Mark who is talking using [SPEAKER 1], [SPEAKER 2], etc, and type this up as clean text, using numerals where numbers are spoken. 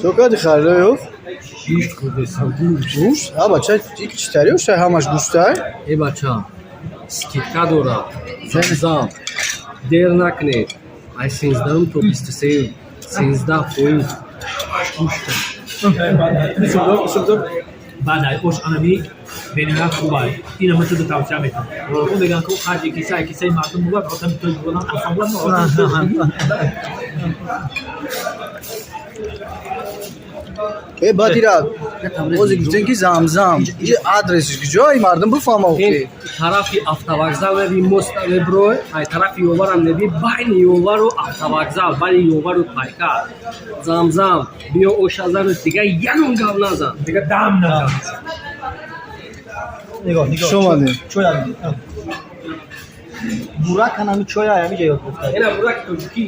[SPEAKER 1] Чо кади, харидоёв?
[SPEAKER 2] Гӯшт хӯрдесам, гӯшт.
[SPEAKER 1] Гӯшт? А бача, читари оштай, ҳамаш гӯштай?
[SPEAKER 2] Э бача, скидка дорад. Замзам. Дер накунед. Ай 13-ум то 23-ум. 13%. Гӯшт.
[SPEAKER 3] Баъд ай ош анами бениҳоят хубай. Ина ман туду тавсия метавам. Ӯ мегӯян, ки харҷи кисаи мардум бувад, одами тоҷ будан осон буд.
[SPEAKER 1] Э, баъд ира озе гуфтем, ки Замзам и адресш куҷо, и мардум бифаҳма.
[SPEAKER 2] Ин
[SPEAKER 1] Охи.
[SPEAKER 2] Тарафи автовокзал неби, мост меброй, ай тарафи Ёварам неби, байни Ёвару автовокзал, байни Ёвару Пайкар. Замзам, биё, ошазану дига ягон гап назан.
[SPEAKER 3] Дига дам назан.
[SPEAKER 4] Нигоҳ, нигоҳ.
[SPEAKER 1] Хуш омадед.
[SPEAKER 4] Чой ҳамин. Бурак ҳанами чоя ҳамиҷа ёд гирифта.
[SPEAKER 2] Ина бураки тоҷикӣ.